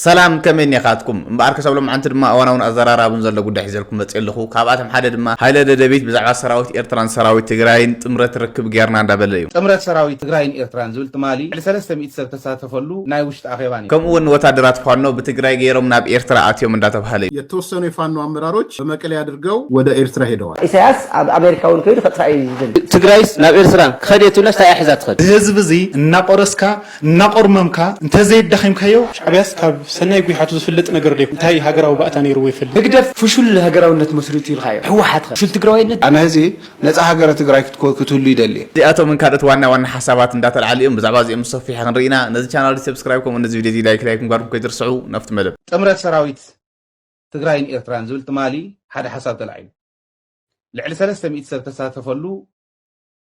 ሰላም፣ ከመይ እኒኻትኩም? እምበኣርከስ ኣብ ሎምዓንቲ ድማ እዋናውን ኣዘራራብን ዘሎ ጉዳይ ሒዘልኩም መፅእ ኣለኹ። ካብኣቶም ሓደ ድማ ሃይለ ደደቢት ብዛዕባ ሰራዊት ኤርትራን ሰራዊት ትግራይን ጥምረት ርክብ ጌርና እንዳበለ እዩ። ጥምረት ሰራዊት ትግራይን ኤርትራን ዝብል ትማሊ ልዕሊ ሰለስተ ሚእቲ ሰብ ተሳተፈሉ ናይ ውሽጢ ኣኼባ ነይሩ። ከምኡ እውን ወታደራት ፋኖ ብትግራይ ገይሮም ናብ ኤርትራ ኣትዮም እንዳተባሃለ እዩ። የተወሰኑ የፋኖ አመራሮች በመቀሌ አድርገው ወደ ኤርትራ ሄደዋል። ኢሳያስ ኣብ ኣሜሪካ እውን ከይዱ ከጥፋእ እዩ ዝደሊ። ትግራይስ ናብ ኤርትራ ክኸድ እየ ትብላ እንታይ እያ ሒዛ ትኸድ? እዚ ህዝቢ እዚ እናቆረስካ እናቆርመምካ እንተዘየዳኺምካዮ፣ ሻዕብያስ ካብ ሰናይ ጉይሓቱ ዝፍለጥ ነገር ዶ እንታይ ሃገራዊ ባእታ ነይርዎ ይፈልጥ? ህግደፍ ፍሹል ሃገራውነት መስሪቱ ኢልካዮ። ህወሓት ኸ ፍሹል ትግራዋይነት? ኣነ ሕዚ ነፃ ሃገረ ትግራይ ክትኮ- ክትህሉ ይደሊ እየ። እዚኣቶምን ካልኦት ዋና ዋና ሓሳባት እንዳተልዓሉ እዮም። ብዛዕባ እዚኦም ሰፊሕ ክንርኢና ነዚ ቻናል ሰብስክራይብ ከምኡ ነዚ ቪድዮ ላይክ ላይክ ምግባርኩም ከይትርስዑ። ናብቲ መደብ። ጥምረት ሰራዊት ትግራይን ኤርትራን ዝብል ትማሊ ሓደ ሓሳብ ተላዒሉ። ልዕሊ ሰለስተ ሚእቲ ሰብ ተሳተፈሉ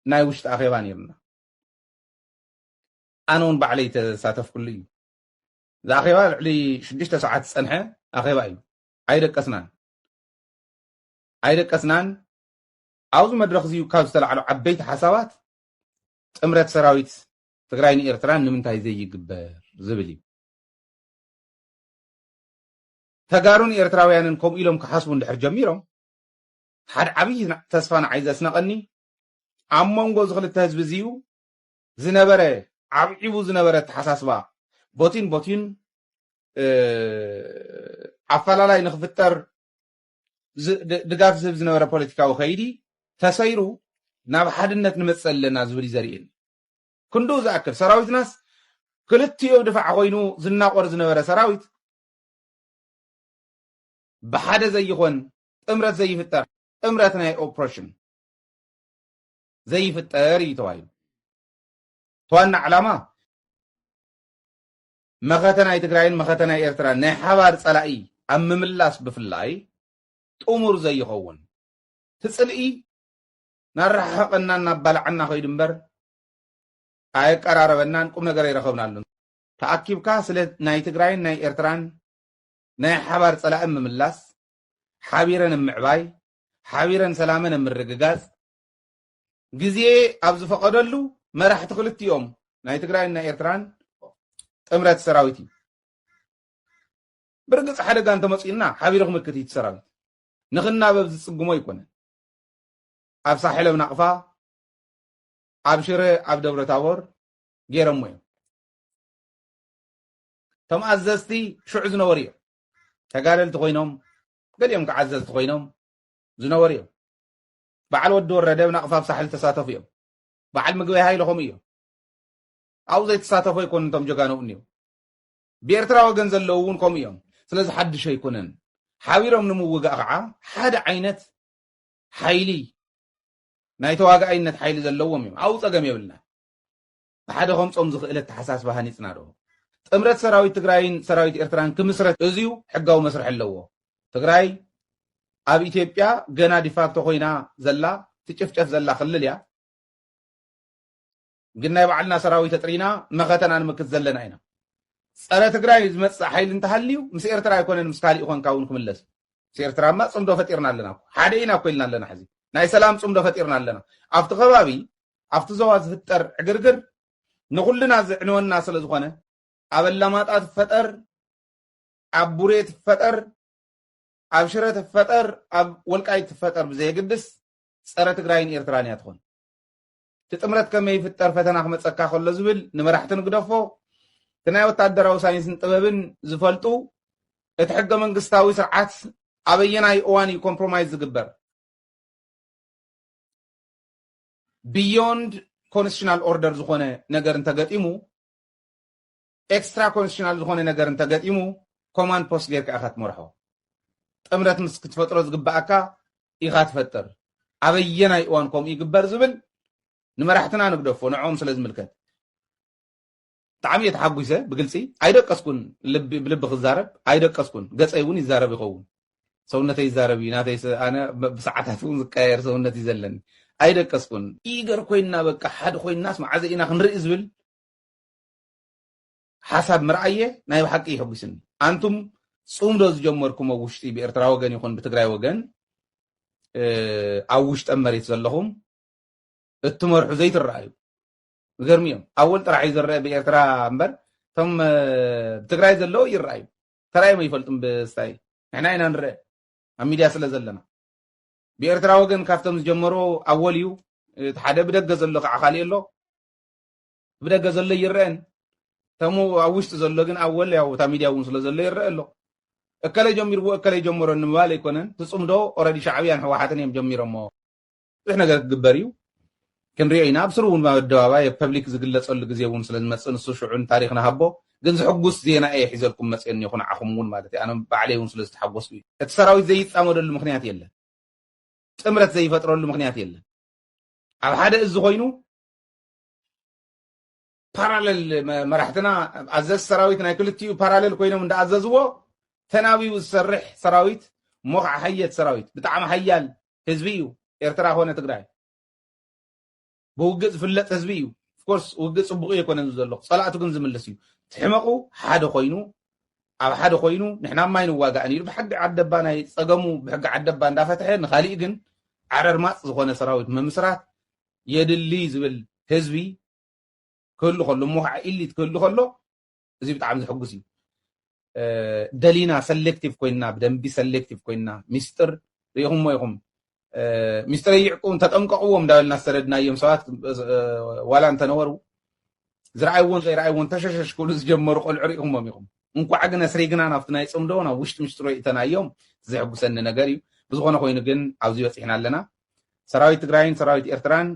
ናይ ውሽጢ ኣኼባ ነይርና። ኣነ እውን ባዕለይ ተሳተፍኩሉ እዩ። እዚ ኣኼባ ልዕሊ ሽዱሽተ ሰዓት ዝፀንሐ ኣኼባ እዩ። ኣይደቀስናን ኣይደቀስናን። ኣብዚ መድረኽ እዚ ካብ ዝተላዕሉ ዓበይቲ ሓሳባት ጥምረት ሰራዊት ትግራይን ኤርትራን ንምንታይ ዘይግበር ዝብል እዩ። ተጋሩን ኤርትራውያንን ከምኡ ኢሎም ክሓስቡ እንድሕር ጀሚሮም፣ ሓደ ዓብዪ ተስፋ ንዓይ ዘስነቐኒ ኣብ መንጎ እዚ ክልተ ህዝቢ እዚዩ ዝነበረ ዓብዒቡ ዝነበረ ኣተሓሳስባ ቦቲን ቦቲን ኣፈላላይ ንክፍጠር ድጋፍ ዝህብ ዝነበረ ፖለቲካዊ ከይዲ ተሰይሩ ናብ ሓድነት ንመፅእ ኣለና ዝብል እዩ ዘርእየኒ። ክንድኡ ዝኣክል ሰራዊትናስ ክልቲኡ ድፋዕ ኮይኑ ዝናቆር ዝነበረ ሰራዊት ብሓደ ዘይኾን ጥምረት ዘይፍጠር ጥምረት ናይ ኦፕሬሽን ዘይፍጠር እዩ ተባሂሉ። ተዋና ዓላማ መኸተ ናይ ትግራይን መኸተ ናይ ኤርትራ ናይ ሓባር ፀላኢ ኣብ ምምላስ ብፍላይ ጥሙር ዘይኸውን ትፅልኢ ናራሓቐና እናባላዓና ከይዱ እምበር ኣየቀራረበናን ቁም ነገር ኣይረኸብናሉን። ተኣኪብካ ስለ ናይ ትግራይን ናይ ኤርትራን ናይ ሓባር ፀላእን ምምላስ ሓቢረን ምዕባይ ሓቢረን ሰላመን ምርግጋፅ ግዜ ኣብ ዝፈቐደሉ መራሕቲ ክልቲኦም ናይ ትግራይን ናይ ኤርትራን ጥምረት ሰራዊት እዩ። ብርግፅ ሓደጋ እንተመፂኡና ሓቢሩ ክምክት እዩ እቲ ሰራዊት። ንክናበብ ዝፅግሞ ኣይኮነን። ኣብ ሳሕል ኣብ ናቕፋ ኣብ ሽረ ኣብ ደብረ ታቦር ገይሮሞ እዮም። እቶም ኣዘዝቲ ሽዑ ዝነበሩ እዮም። ተጋደልቲ ኮይኖም ገሊኦም ከዓ ኣዘዝቲ ኮይኖም ዝነበሩ እዮም። በዓል ወዲ ወረደ ኣብ ናቕፋ ኣብ ሳሕል ተሳተፉ እዮም። በዓል ምግበይ ሃይለ ከምኡ እዮም። ኣብኡ ዘይተሳተፉ ኣይኮኑን እቶም ጀጋኑ እኒው። ብኤርትራ ወገን ዘለዉ እውን ከምኡ እዮም። ስለዚ ሓድሽ ኣይኮነን። ሓቢሮም ንምውጋእ ከዓ ሓደ ዓይነት ሓይሊ ናይ ተዋጋኣይነት ሓይሊ ዘለዎም እዮም። ኣብኡ ፀገም የብልና። ብሓደ ከምፆም ዝኽእል ኣተሓሳስባ ሃኒፅና ዶ ጥምረት ሰራዊት ትግራይን ሰራዊት ኤርትራን ክምስረት እዚዩ ሕጋዊ መስርሕ ኣለዎ። ትግራይ ኣብ ኢትዮጵያ ገና ዲፋክቶ ኮይና ዘላ ትጭፍጨፍ ዘላ ክልል እያ። ግን ናይ ባዕልና ሰራዊት ኣጥሪና መኸተና ንምክት ዘለና ኢና። ፀረ ትግራይ ዝመፅእ ሓይሊ እንተሃልዩ ምስ ኤርትራ ኣይኮነን ምስ ካሊእ ኮንካ እውን ክምለስ። ምስ ኤርትራማ ፅምዶ ፈጢርና ኣለና እኮ። ሓደ ኢና እኮ ኢልና ኣለና። ሕዚ ናይ ሰላም ፅምዶ ፈጢርና ኣለና። ኣብቲ ከባቢ ኣብቲ ዞባ ዝፍጠር ዕግርግር ንኩልና ዝዕንወና ስለ ዝኾነ ኣብ ኣላማጣ ትፈጠር ኣብ ቡሬ ትፈጠር ኣብ ሽረ ትፈጠር ኣብ ወልቃይት ትፈጠር ብዘየግድስ ፀረ ትግራይን ኤርትራን እያ ትኾን። እቲ ጥምረት ከመይ ይፍጠር ፈተና ክመፀካ ከሎ ዝብል ንመራሕቲ ንግደፎ። እቲ ናይ ወታደራዊ ሳይንስን ጥበብን ዝፈልጡ እቲ ሕገ መንግስታዊ ስርዓት ኣበየናይ እዋን እዩ ኮምፕሮማይዝ ዝግበር? ቢዮንድ ኮንስቲቱሽናል ኦርደር ዝኾነ ነገር እንተገጢሙ ኤክስትራ ኮንስቲቱሽናል ዝኾነ ነገር እንተገጢሙ ኮማንድ ፖስት ጌርካ ኢኻ ትመርሖ። ጥምረት ምስ ክትፈጥሮ ዝግበኣካ ኢኻ ትፈጥር። ኣበየናይ እዋን ከምኡ ይግበር ዝብል ንመራሕትና ንግደፎ፣ ንዕኦም ስለ ዝምልከት። ብጣዕሚ እየ ተሓጒሰ። ብግልፂ ኣይደቀስኩን። ልቢ- ብልቢ ክዛረብ ኣይደቀስኩን። ገፀይ እውን ይዛረብ ይኸውን። ሰውነተይ ይዛረብ እዩ። ናተይ ሰ- ኣነ ብ- ብሰዓታት እውን ዝቀያየር ሰውነት እዩ ዘለኒ። ኣይደቀስኩን። ኢገር ኮይንና በቃ ሓደ ኮይንናስ መዓዘ ኢና ክንርኢ ዝብል ሓሳብ ምርኣየ ናይ ብሓቂ ይሕጉስኒ። ኣንቱም ፅምዶ ዝጀመርኩም ኣብ ውሽጢ ብኤርትራ ወገን ይኹን ብትግራይ ወገን ኣብ ውሽጠ መሬት ዘለኹም እትመርሑ ዘይትረኣዩ። ዝገርም እዮም። ኣወል ጥራሕ እዩ ዝረአ ብኤርትራ እምበር እቶም ብትግራይ ዘለዉ ይረኣዩ። ተራእዮም ኣይፈልጡን። ብስታይ ንሕና ኢና ንረአ ኣብ ሚድያ ስለ ዘለና። ብኤርትራ ወገን ካብቶም ዝጀመሩ ኣወል እዩ። እቲ ሓደ ብደገ ዘሎ ከዓ ካሊእ ኣሎ። ብደገ ዘሎ ይረአን፣ ተሙ ኣብ ውሽጢ ዘሎ ግን ኣወል ያው እታ ሚድያ እውን ስለ ዘሎ ይረአ ኣሎ። እከለ ጀሚርዎ እከለ ጀመሮ ንምባል ኣይኮነን። ትፅምዶ ኦረዲ ሻዕብያን ህወሓትን እዮም ጀሚሮሞ። ብዙሕ ነገር ክግበር እዩ፣ ክንሪኦ ኢና። ኣብ ስሩ እውን ኣብ ኣደባባይ ኣብ ፐብሊክ ዝግለፀሉ ግዜ እውን ስለ ዝመፅእ ንሱ ሽዑን ታሪክ ንሃቦ። ግን ዝሕጉስ ዜና እየ ሒዘልኩም መፅእ እኒኹ ንዓኹም እውን ማለት እዩ። ኣነ ባዕለይ እውን ስለ ዝተሓጎስኩ እዩ። እቲ ሰራዊት ዘይፃመደሉ ምክንያት የለን። ጥምረት ዘይፈጥረሉ ምክንያት የለን። ኣብ ሓደ እዚ ኮይኑ ፓራለል መ- መራሕትና፣ ኣዘዝ ሰራዊት ናይ ክልቲኡ ፓራለል ኮይኖም እንዳኣዘዝዎ ተናቢቡ ዝሰርሕ ሰራዊት እሞ ከዓ ሓየት ሰራዊት፣ ብጣዕሚ ሓያል ህዝቢ እዩ ኤርትራ ኮነ ትግራይ። ብውግእ ዝፍለጥ ህዝቢ እዩ። ኦፍኮርስ ውግእ ፅቡቅ እየኮነን ዘሎ፣ ፀላእቱ ግን ዝምልስ እዩ። ትሕመቁ ሓደ ኮይኑ ኣብ ሓደ ኮይኑ ንሕና ማይ ንዋጋእን ኢሉ ብሕጊ ዓደባ ናይ ፀገሙ ብሕጊ ዓደባ እንዳፈትሐ ንካሊእ ግን ዓረርማፅ ዝኾነ ሰራዊት ምምስራት የድሊ ዝብል ህዝቢ ክህሉ ከሎ እሞ ከዓ ኢሊት ክህሉ ከሎ እዚ ብጣዕሚ ዝሕጉስ እዩ። ደሊና ሰሌክቲቭ ኮይንና ብደንቢ ሰሌክቲቭ ኮይንና ሚስጥር ሪኢኹምሞ ኢኹም። ሚስጥር ይዕቁ ተጠንቀቅዎም እንዳበልና ዝሰደድናዮም ሰባት ዋላ እንተነበሩ ዝረኣይዎን ዘይረኣይዎን ተሸሸሽ ክብሉ ዝጀመሩ ቆልዑ ሪኢኹሞም ኢኹም። እንኳዕ ግን ኣስሪግና ናብቲ ናይ ፅምዶ ናብ ውሽጢ ምሽጥሮ ይእተናዮም። ዘሕጉሰኒ ነገር እዩ። ብዝኾነ ኮይኑ ግን ኣብዚ በፂሕና ኣለና። ሰራዊት ትግራይን ሰራዊት ኤርትራን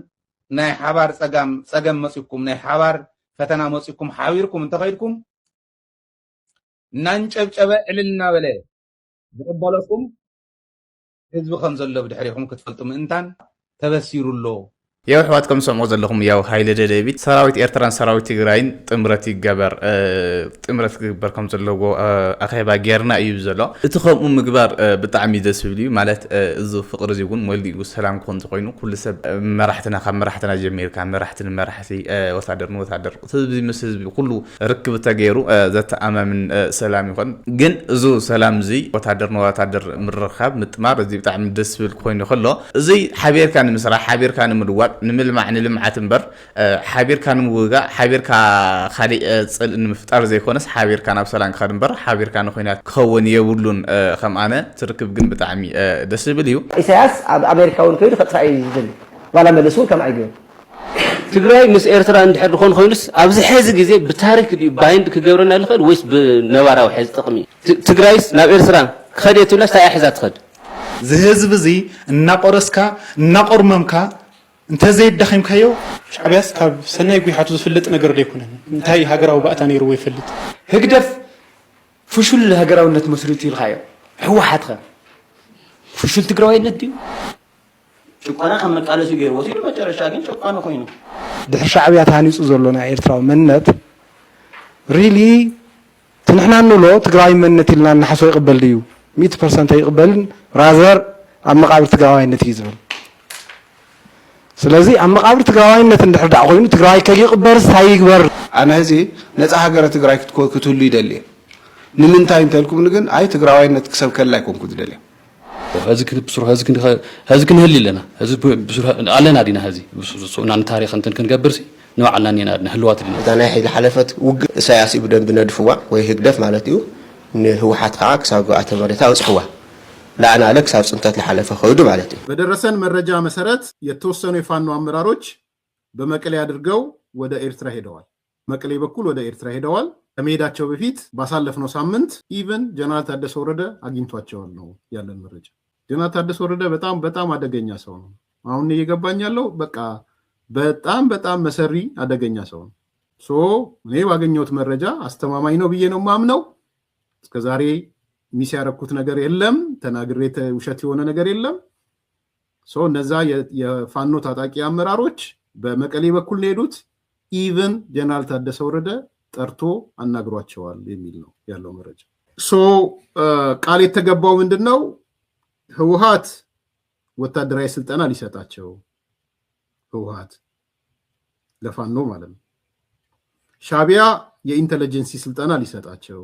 ናይ ሓባር ፀጋም ፀገም መፂኩም ናይ ሓባር ፈተና መፂኩም ሓቢርኩም እንተኸይድኩም እናንጨብጨበ ዕልል እናበለ ዝቕበለኩም ህዝቢ ከም ዘሎ ብድሕሪኹም ክትፈልጡ ምእንታን ተበሲሩ ኣሎ። ያው ኣሕዋት ከም ትሰምዑ ዘለኹም ያው ሃይለ ደደቢት ሰራዊት ኤርትራን ሰራዊት ትግራይን ጥምረት ይገበር ጥምረት ክግበር ከም ዘለዎ ኣኼባ ጌርና እዩ ዘሎ። እቲ ከምኡ ምግባር ብጣዕሚ ደስ ዝብል እዩ ማለት እዚ ፍቅሪ እዚ እውን መሊኡ ሰላም ክኾን ተኮይኑ ኩሉ ሰብ መራሕትና ካብ መራሕትና ጀሚርካ መራሕቲ ንመራሕቲ ወታደር ንወታደር ህዝቢ ምስ ህዝቢ ኩሉ ርክብ ተገይሩ ዘተኣማምን ሰላም ይኾን። ግን እዚ ሰላም እዚ ወታደር ንወታደር ምርኻብ ምጥማር እዚ ብጣዕሚ ደስ ዝብል ኮይኑ ከሎ እዚ ሓቢርካ ንምስራሕ ሓቢርካ ንምልዋጥ ንምልማዕ ንልምዓት እምበር ሓቢርካ ንምውጋእ ሓቢርካ ካሊእ ፅልኢ ንምፍጣር ዘይኮነስ ሓቢርካ ናብ ሰላም ክኸድ እምበር ሓቢርካ ንኩናት ክኸውን የብሉን። ከም ኣነ ትርክብ ግን ብጣዕሚ ደስ ዝብል እዩ። ኢሳያስ ኣብ ኣሜሪካ እውን ከይዱ ከጥፋእ እዩ ዝደሊ ዋላ መለስ እውን ከምኣ ይገበሩ። ትግራይ ምስ ኤርትራ እንድሕር ድኾን ኮይኑስ ኣብዚ ሕዚ ግዜ ብታሪክ ድዩ ባይንድ ክገብረና ዝኽእል ወይስ ብነባራዊ ሕዚ ጥቕሚ? ትግራይስ ናብ ኤርትራ ክኸድ እየ ትብላስ እንታይ እያ ሒዛ ትኸድ? እዚ ህዝቢ እዚ እናቆረስካ እናቆርመምካ እንተዘየዳኺምካዮ። ሻዕብያስ ካብ ሰናይ ጉሓቱ ዝፍለጥ ነገር ዶ ኣይኮነን? እንታይ ሃገራዊ ባእታ ነይርዎ ይፈልጥ? ህግደፍ ፍሹል ሃገራውነት መስሪቱ ኢልካዮ። ህወሓት ኸ ፍሹል ትግራዋይነት ድዩ? ጭቆና ከም መቃለሲ ገይርዎ ሲሉ መጨረሻ ግን ጨቋኒ ኮይኑ። ድሕሪ ሻዕብያ ተሃኒፁ ዘሎ ናይ ኤርትራዊ መንነት really እቲ ንሕና እንብሎ ትግራዊ መንነት ኢልና እናሓስቦ ይቕበል ድዩ? ሚእቲ ፐርሰንት ኣይቕበልን። ራዘር ኣብ መቓብር ትግራዋይነት እዩ ዝብል። ስለዚ ኣብ መቓብር ትግራዋይነት እንድሕር ዳኣ ኮይኑ ትግራዋይ ከይቕበርስ እንታይ ይግበር? ኣነ ሕዚ ነፃ ሃገረ ትግራይ ክትኮ- ክትህሉ ይደሊ እየ። ንምንታይ እንተልኩምኒ ግን ኣይ ትግራዋይነት ክሰብከላ ኣይኮንኩ ዝደልዮ። ሕዚ ክብስሩ ሕዚ ክንኸ- ሕዚ ክንህሊ ኣለና። ሕዚ ብ- ብስሩ ኣለና ዲና ሕዚ ብስሩ ስኡና ንታሪኽ እንትን ክንገብር ሲ ንባዕልና እኒና ዲና ህልዋት ዲና። እዛ ናይ ሕዚ ዝሓለፈት ውግእ እሳያስ እዩ ብደንቢ ነድፍዋ ወይ ህግደፍ ማለት እዩ። ንህወሓት ከዓ ክሳብ ግብኣተ መሬታ ኣብፅሕዋ። ላዕና ኣለ ክሳብ ፅንተት ዝሓለፈ ከይዱ ማለት እዩ። በደረሰን መረጃ መሰረት የተወሰኑ የፋኖ አመራሮች በመቀሌ አድርገው ወደ ኤርትራ ሄደዋል። መቀሌ በኩል ወደ ኤርትራ ሄደዋል። ከመሄዳቸው በፊት ባሳለፍነው ሳምንት ኢቭን ጀነራል ታደሰ ወረደ አግኝቷቸዋል ነው ያለን መረጃ። ጀነራል ታደሰ ወረደ በጣም በጣም አደገኛ ሰው ነው። አሁን እየገባኝ ያለው በቃ በጣም በጣም መሰሪ አደገኛ ሰው ነው። ሶ እኔ ባገኘሁት መረጃ አስተማማኝ ነው ብዬ ነው የማምነው። እስከዛሬ ሚስ ያረኩት ነገር የለም፣ ተናግሬ ተ- ውሸት የሆነ ነገር የለም። ሶ እነዛ የ- የፋኖ ታጣቂ አመራሮች በመቀሌ በኩል ነው የሄዱት። ኢቭን ጀነራል ታደሰ ወረደ ጠርቶ አናግሯቸዋል የሚል ነው ያለው መረጃ። ሶ ቃል የተገባው ምንድን ነው? ህወሓት ወታደራዊ ስልጠና ሊሰጣቸው ህወሓት ለፋኖ ማለት ነው። ሻቢያ የኢንተለጀንሲ ስልጠና ሊሰጣቸው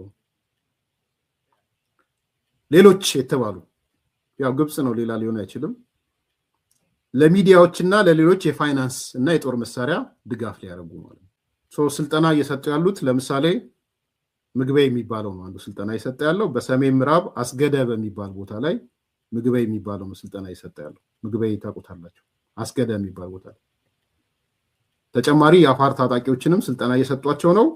ሌሎች የተባሉ ያው ግብጽ ነው፣ ሌላ ሊሆን አይችልም። ለሚዲያዎችና ለሌሎች የፋይናንስ እና የጦር መሳሪያ ድጋፍ ሊያደርጉ ማለት ነው። ሶ ስልጠና እየሰጡ ያሉት ለምሳሌ ምግበይ የሚባለው ነው አንዱ ስልጠና እየሰጠ ያለው። በሰሜን ምዕራብ አስገደ በሚባል ቦታ ላይ ምግበይ የሚባለው ነው ስልጠና እየሰጠ ያለው። ምግበይ ታውቁታላችሁ፣ አስገደ የሚባል ቦታ ላይ። ተጨማሪ የአፋር ታጣቂዎችንም ስልጠና እየሰጧቸው ነው።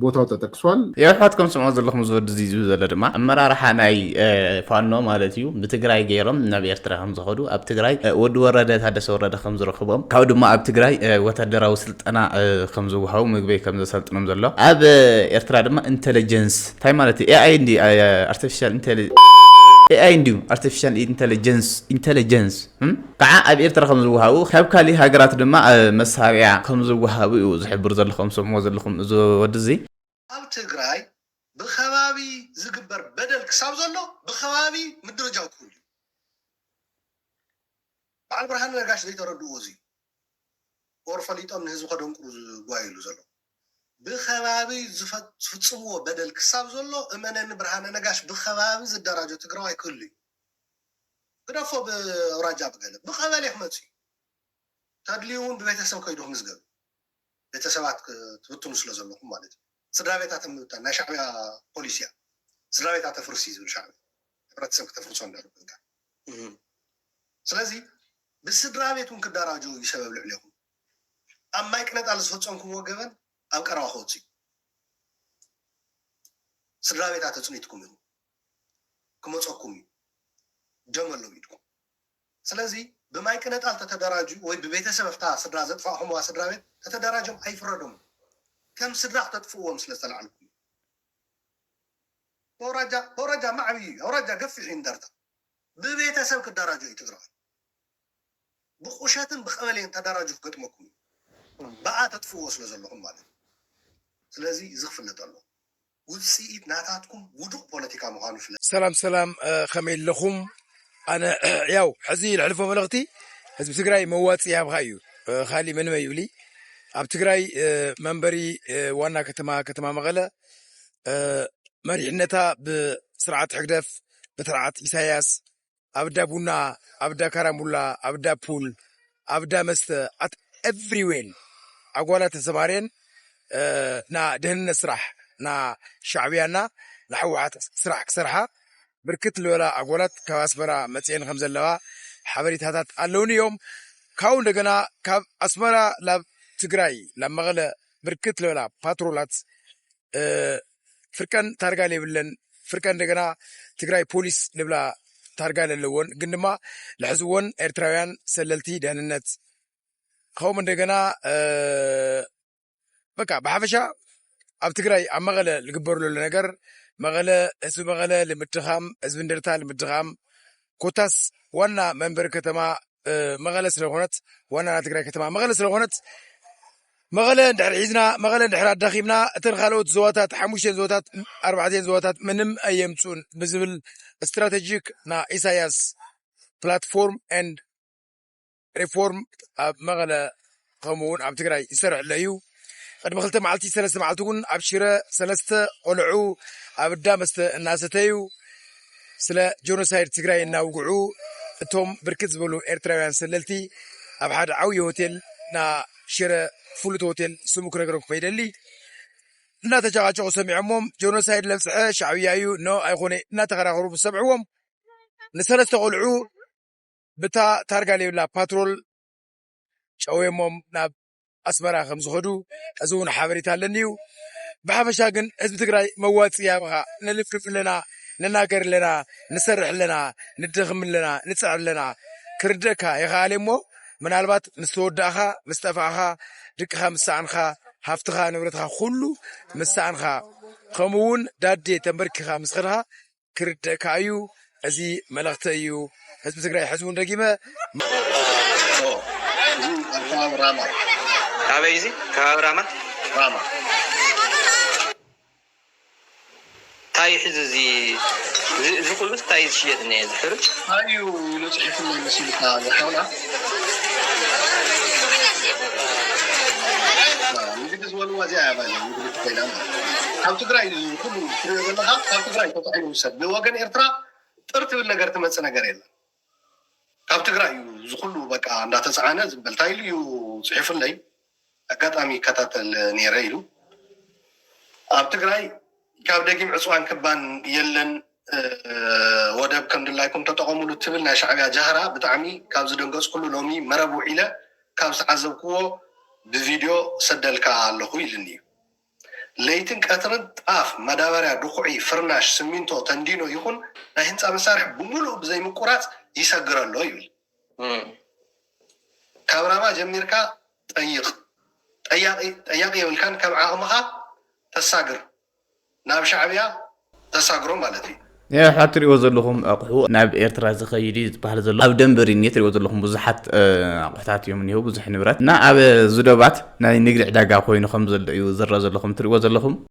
ቦታው ተጠቅሷል። የሕዋት ከም ስምዖ ዘለኹም ዝወዲ ዝዩ ዘሎ ድማ ኣመራርሓ ናይ ፋኖ ማለት እዩ ብትግራይ ገይሮም ናብ ኤርትራ ከም ዝኸዱ፣ ኣብ ትግራይ ወዲ ወረደ፣ ታደሰ ወረደ ከም ዝረኽቦም፣ ካብኡ ድማ ኣብ ትግራይ ወታደራዊ ስልጠና ከም ዝወሃቡ፣ ምግበይ ከም ዘሰልጥኖም ዘሎ፣ ኣብ ኤርትራ ድማ ኢንተለጀንስ እንታይ ማለት እዩ? ኤኣይ እንዲ ኣርቲፊሻል ኢንተለጀንስ፣ ኤኣይ እንዲዩ ኣርቲፊሻል ኢንተለጀንስ ኢንተለጀንስ ከዓ ኣብ ኤርትራ ከም ዝወሃቡ፣ ካብ ካሊእ ሃገራት ድማ መሳርያ ከም ዝወሃቡ እዩ ዝሕብር ዘሎ። ከም ስምዕዎ ዘለኹም እዚ ወዲ እዚ ኣብ ትግራይ ብከባቢ ዝግበር በደል ክሳብ ዘሎ ብከባቢ ምድርጃው ክህሉ እዩ። በዓል ብርሃነ ነጋሽ ዘይተረድእዎ እዚ እዩ። ኦር ፈሊጦም ንህዝቢ ከደንቁሩ ዝጓየሉ ዘሎ ብከባቢ ዝፈ- ዝፍጽምዎ በደል ክሳብ ዘሎ እመነኒ ብርሃነ ነጋሽ ብከባቢ ዝደራጆ ትግራዋይ ክህሉ እዩ። ግደፎ ብኣውራጃ ብገለ ብቀበሌ ክመጽእ እዩ። ተድልዩ እውን ብቤተሰብ ከይዱ ክምዝገብ ቤተሰባት ክትብትኑ ስለ ዘለኹም ማለት እዩ። ስድራ ቤታት ምብታን ናይ ሻዕቢያ ፖሊሲ እያ። ስድራ ቤታት ተፍርሲ ዝብል ሻዕቢያ ሕብረተሰብ ከተፍርሶ እንዳሉ ኮይንካ ስለዚ ብስድራ ቤት እውን ክደራጀው እዩ ሰበብ ልዕሌኹም ኣብ ማይ ቅነጣል ዝፈፀምኩምዎ ገበን ኣብ ቀረባ ክወፅእ እዩ። ስድራ ቤታት ተፅኒትኩም ኢኹም ክመፀኩም እዩ ደም ኣለዉ ኢድኩም ስለዚ ብማይ ቅነጣል ተተደራጁ ወይ ብቤተሰብ ፍታ ስድራ ዘጥፋእኹምዋ ስድራ ቤት ተተደራጆም ኣይፍረዶም ከም ስድራ ክተጥፍእዎም ስለ ዝተላዕልኩም በውራጃ በውራጃ ማዕብዩ እዩ ኣውራጃ ገፊሕ እንደርታ ብቤተሰብ ክደራጆ እዩ ትግራዋይ ብቁሸትን ብቀበሌን ተደራጁ ክገጥመኩም እዩ ብኣ ተጥፍዎ ስለ ዘለኹም ማለት እዩ ስለዚ እዚ ክፍለጥ ኣለዎ ውፅኢት ናታትኩም ውዱቅ ፖለቲካ ምዃኑ ይፍለጥ። ሰላም ሰላም ከመይ ኣለኹም? ኣነ ያው ሕዚ ልሕልፎ መልእኽቲ ህዝቢ ትግራይ መዋፂ ይሃብኻ እዩ። ካሊእ ምንም ኣይብሊ። ኣብ ትግራይ መንበሪ ዋና ከተማ ከተማ መቐለ መሪሕነታ ብስርዓት ሕግደፍ ብስርዓት ኢሳያስ ኣብ ዳ ቡና ኣብ ዳ ካራምቡላ ኣብ ዳ ፑል ኣብ ዳ መስተ at everywhere ኣጓላት ተሰማርየን ና ደህንነት ስራሕ ና ሻዕብያና ንሕወሓት ስራሕ ክሰርሓ ብርክት ዝበላ ኣጓላት ካብ ኣስመራ መፅኤን ከም ዘለዋ ሓበሬታታት ኣለውኒ እዮም። ካብኡ እንደገና ካብ ኣስመራ ናብ ትግራይ ናብ መቐለ ብርክት ዝበላ ፓትሮላት ፍርቀን ታርጋ ለይብለን ፍርቀን እንደገና ትግራይ ፖሊስ ልብላ ታርጋ ለለዎን ግን ድማ ልሕዝዎን ኤርትራውያን ሰለልቲ ደህንነት ከምኡ እንደገና በቃ ብሓፈሻ ኣብ ትግራይ ኣብ መቐለ ዝግበር ዘሎ ነገር መቐለ ህዝቢ መቐለ ልምድኻም ህዝቢ እንደርታ ልምድኻም ኮታስ ዋና መንበሪ ከተማ መቐለ ስለኾነት ዋና ናይ ትግራይ ከተማ መቐለ ስለኾነት መቐለ እንድሕር ሒዝና መቐለ እንድሕር ኣዳኺምና እተን ካልኦት ዞባታት ሓሙሽተን ዞባታት ኣርባዕተን ዞባታት ምንም ኣየምፁን ብዝብል ስትራቴጂክ ና ኢሳያስ platform and reform ኣብ መቐለ ከምኡ እውን ኣብ ትግራይ ይሰርሕ ኣሎ እዩ። ቅድሚ ክልተ መዓልቲ ሰለስተ መዓልቲ እውን ኣብ ሽረ ሰለስተ ቆልዑ ኣብ እዳ መስተ እናሰተዩ ስለ ጆኖሳይድ ትግራይ እናውግዑ እቶም ብርክት ዝበሉ ኤርትራውያን ሰለልቲ ኣብ ሓደ ዓብዪ ሆቴል ና ሽረ ፍሉጥ ሆቴል ስሙ ክነግረኩም ይደሊ እናተጨቃጨቁ ሰሚዖሞም ጆኖሳይድ ለብፅሐ ሻዕብያ እዩ ኖ ኣይኮነ እናተኸራኸሩ ዝሰምዕዎም ንሰለስተ ቆልዑ ብታ ታርጋ ዘይብላ ፓትሮል ጨውዮሞም ናብ ኣስመራ ከም ዝኸዱ እዚ እውን ሓበሬታ ኣለኒ እዩ። ብሓፈሻ ግን ህዝቢ ትግራይ መዋፅእ ያብኻ። ንልፍልፍ ኣለና፣ ንናገር ኣለና፣ ንሰርሕ ኣለና፣ ንደኽም ኣለና፣ ንፅዕር ኣለና። ክርደእካ ይኽኣል እሞ ምናልባት ምስ ተወዳእኻ፣ ምስ ጠፋእኻ፣ ድቅኻ ምስ ሰኣንኻ፣ ሃፍትኻ፣ ንብረትኻ ኩሉ ምስ ሰኣንኻ፣ ከምኡ እውን ዳዴ ተንበርኪኻ ምስ ኸድኻ ክርደእካ እዩ። እዚ መልእኽተይ እዩ። ህዝቢ ትግራይ ሕዚ እውን ደጊመ እዚ ኣብ ከባቢ ራማ ኣበይ እዚ ከባቢ ራማ ራማ እንታይ እዩ ሕዚ እዚ እዚ- እዚ ኩሉስ እንታይ እዩ ዝሽየጥ እኒአ እዚ ሕሩጭ እንታይ እዩ ኢሉ ፅሒፉ ኣሎ መሲሉካ ዝሓውና ንግዲ ዝበልዋ እዚኣ እያ ባለ ንግዲ ኮይና ማለት ካብ ትግራይ እዩ ኩሉ ትሪኦ ዘለካ ካብ ትግራይ ተፃዒኑ ይውሰድ ብወገን ኤርትራ ጥር ትብል ነገር ትመፅእ ነገር የለን ካብ ትግራይ እዩ እዚ ኩሉ በቃ እንዳተፃዓነ ዝበል እንታይ ኢሉ እዩ ፅሒፉለይ ኣጋጣሚ ይከታተል ነይረ ኢሉ ኣብ ትግራይ ካብ ደጊም ዕፅዋን ክባን የለን፣ ወደብ ከም ድላይኩም ተጠቐሙሉ ትብል ናይ ሻዕብያ ጃህራ ብጣዕሚ ካብ ዝደንገፅኩሉ ሎሚ መረብ ውዒለ ካብ ዝተዓዘብክዎ ብቪድዮ ሰደልካ ኣለኹ ኢልኒ እዩ። ለይትን ቀትርን ጣፍ፣ መዳበርያ፣ ድኹዒ፣ ፍርናሽ፣ ስሚንቶ፣ ተንዲኖ ይኹን ናይ ህንፃ መሳርሒ ብምሉእ ብዘይምቁራፅ ይሰግር ኣሎ ይብል። ካብ ራማ ጀሚርካ ጠይቕ፣ ጠያቂ የብልካን። ከም ዓቕምኻ ተሳግር፣ ናብ ሻዕብያ ተሳግሮ ማለት እዩ። ሕት ትሪእዎ ዘለኹም ኣቑሑ ናብ ኤርትራ ዝኸይድ እዩ ዝበሃል ዘሎ ኣብ ደንበ ሪኒ ትሪእዎ ዘለኹም ብዙሓት ኣቑሕታት እዮም እኒሄው፣ ብዙሕ ንብረት እና ኣብ ዝዶባት ናይ ንግዲ ዕዳጋ ኮይኑ ከም ዘሎ እዩ ዝረኣ ዘለኹም ትሪእዎ ዘለኹም።